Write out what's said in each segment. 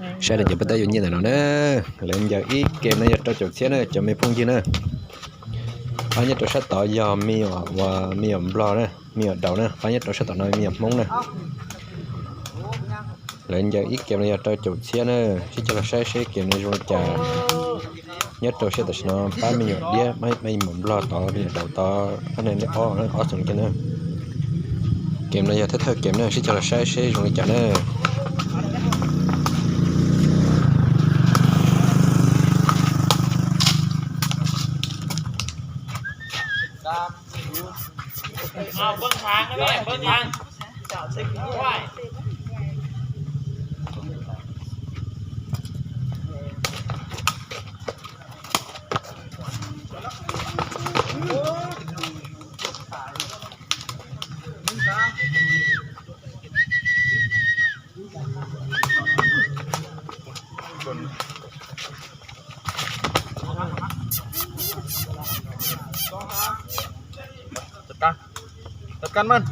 Saib daim cov pab tab yuav nyiaj ntawm no na. Lawv ncaws ib kem no yog rau caum txhiab na cov me phooj ywg na. Pab nyob rau sab tod yog me nyuam, me nyuam nplog na, me nyuam daus na, pab nyob rau sab tod no me nyuam hmoob na. Lawv ncaws ib kem no yog rau caum txhiab na, sib cog los saib seb kem no zoo li cas. Nyob rau sij hawm tam sim no pab me nyuam diab, me nyuam nplog tod, me nyuam daus tod, ob ne ob, ob xeem kiag na. Kem no yog thawj thawj kem na, sib cog los saib seb zoo li cas na. Tav kan, tav kan mas.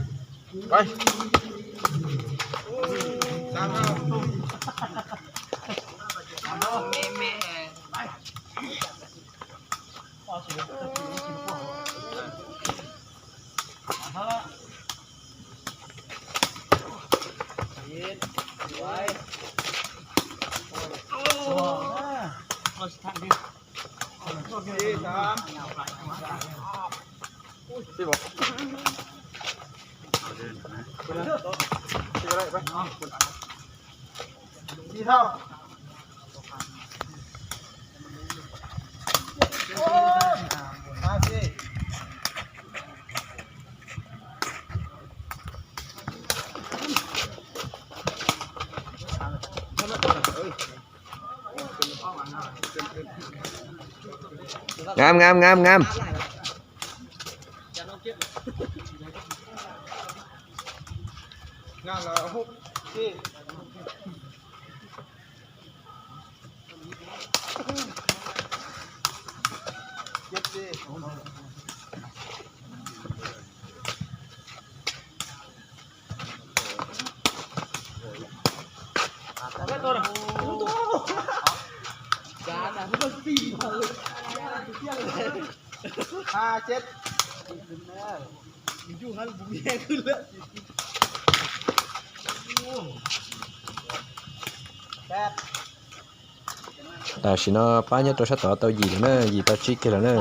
Ngam, ngam, ngam, ngam. Tam sim no pab nyob rau sab tod tau yim lawm na, yim tau tsib kiag lawm na.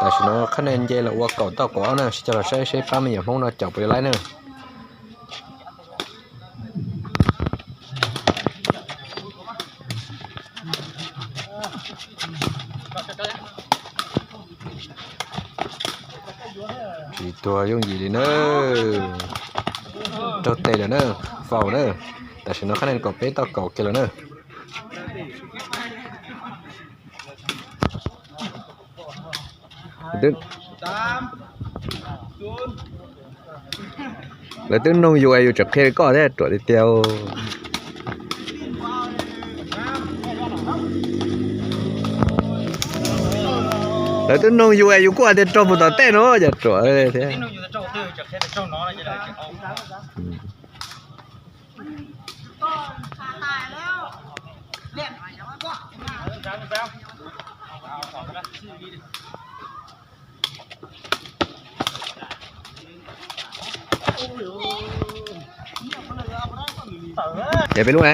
Tam sim no qhab nia nce los ua kaum tauj kaum ob na, sib cog los saib seb pab me nyuam Hmoob no caum puas yuav laib na. Tsis tuag yooj yim li na. Raug tes lawm na, faus na. Tam sim no qhab nia kaum peb tauj kaum kiag lawm na. Lawv twb noog yus es yus tseem qhia koj thiab, ruam tiag tiag. Lawv twb noog yus es yus kuj hais tias raug puas tom tej no, cas ruam thiab. Ces peb lub ne.